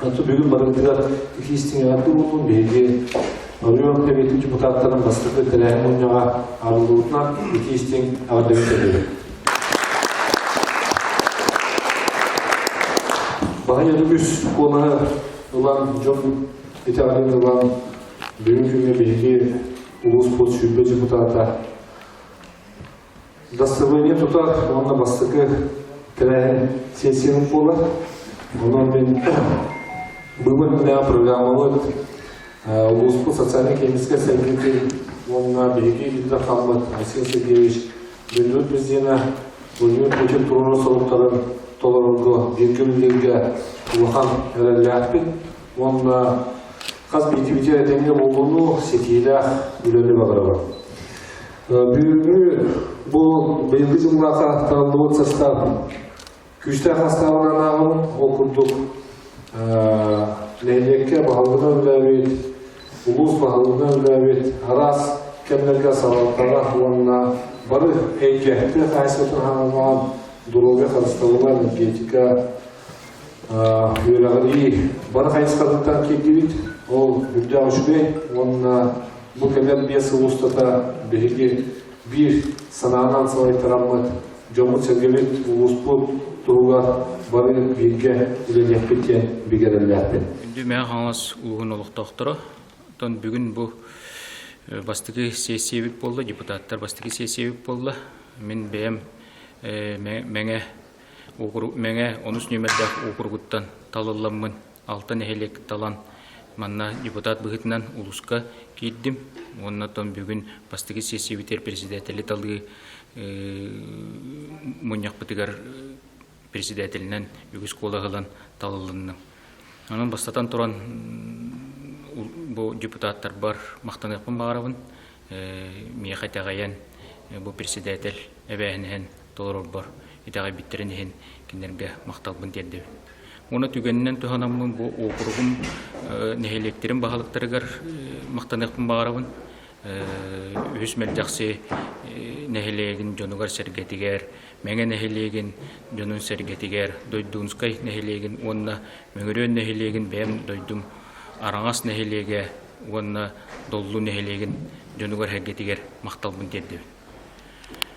Онтон бүгүн барыбытыгар ити истиҥ эҕэрдэ буоллун. Биһиги оройуон Сэбиэтин депутаттарын бастакы тэрээһин мунньаҕа арыллыбытынан ити истиҥ эҕэрдэбин көрдөрөбүн. Баһыйар үгүс куолаһы ылан, дьон итэҕэлин ылан, бүгүн күҥҥэ биһиги улууспут 20 депутата Дастабырыанньа тутар уонна бастакы тэрээһин сессиябыт буолар. Онон мин быыбар күннээҕи программабыт улууспут социальнай-экономическай сайдыытын уонна биһиги Ил Дархаммыт Айсен Сергеевич дойдубут президенэ Владимир Путин туруорар соруктарын толорорго бииргэ үлэлииргэ улахан эрэллээхпит уонна хас биирдиибитигэр этэҥҥэ буолууну, ситиилээх үлэни баҕарабын. Бүгүҥҥү бу быйылгы дьыллаахха талыллыбыт састаап күүстээх састаабынан ааҕабын. Ол курдук нэһилиэккэ баһылыгынан үлэлээбит, улуус баһылыгынан үлэлээбит, араас кэмнэргэ салалтаҕа уонна бары эйгэ тыа хаһаайыстыбатын хаҥалаан, доруобуйа харыстабыла, энергетика, үөрэҕирии бары хайысхатыттан киирдибит. Ол үрдээх үчүгэй уонна бу кэлэр 5 сыл устата биһиги биир санаанан салайтараммыт, дьоммут-сэргэбит, улууспут туһугар бары бииргэ үлэлиэхпит диэн бигэ эрэллээхпин. Күндү Мэҥэ Хаҥалас улууһун олохтоохторо, оттон бүгүн бу бастакы сессиябыт буолла, депутаттар бастакы сессиябыт буолла. Мин бэйэм Мэҥэ Мэҥэ онус нүөмэрдээх уокуругуттан талылламмын алта нэһилиэк талан манна депутат быһыытынан улууска киирдим. Уонна оттон бүгүн бастакы сессиябытыгар председатели талыы мунньахпытыгар председателинэн үгүс куолаһы ылан талылынным. Онон бастатан туран бу депутаттарбар махтаныахпын баҕарабын. Миэхэ итэҕэйэн бу председатель эбээһинэһин толорорбор итэҕэйбиттэрин иһин кинилэргэ махталбын тиэрдэбин. Уонна түгэнинэн туһанаммын бу уокуругум нэһилиэктэрин баһылыктарыгар махтаныахпын баҕарабын. Үһүс Мэлдьэхси нэһилиэгин дьонугар-сэргэтигэр, Мэҥэ нэһилиэгин дьонун-сэргэтигэр, Дойдуунскай нэһилиэгин уонна Мөҥүрүөн нэһилиэгин бэйэм дойдум Араҥас нэһилиэгэ уонна Доллу нэһилиэгин дьонугар-сэргэтигэр махталбын тиэрдэбин.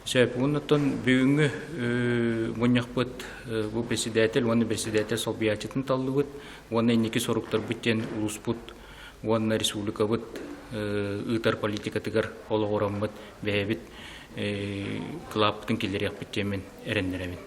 Сөп. Оннуттан бүгүҥҥү мунньахпыт бу председатель уонна председатель солбуйааччытын таллыбыт уонна инники соруктарбыт диэн улууспут уонна республикабыт ыытар политикатыгар олоҕураммыт бэйэбит кылааппытын киллэриэхпит диэммин эрэннэрэбин.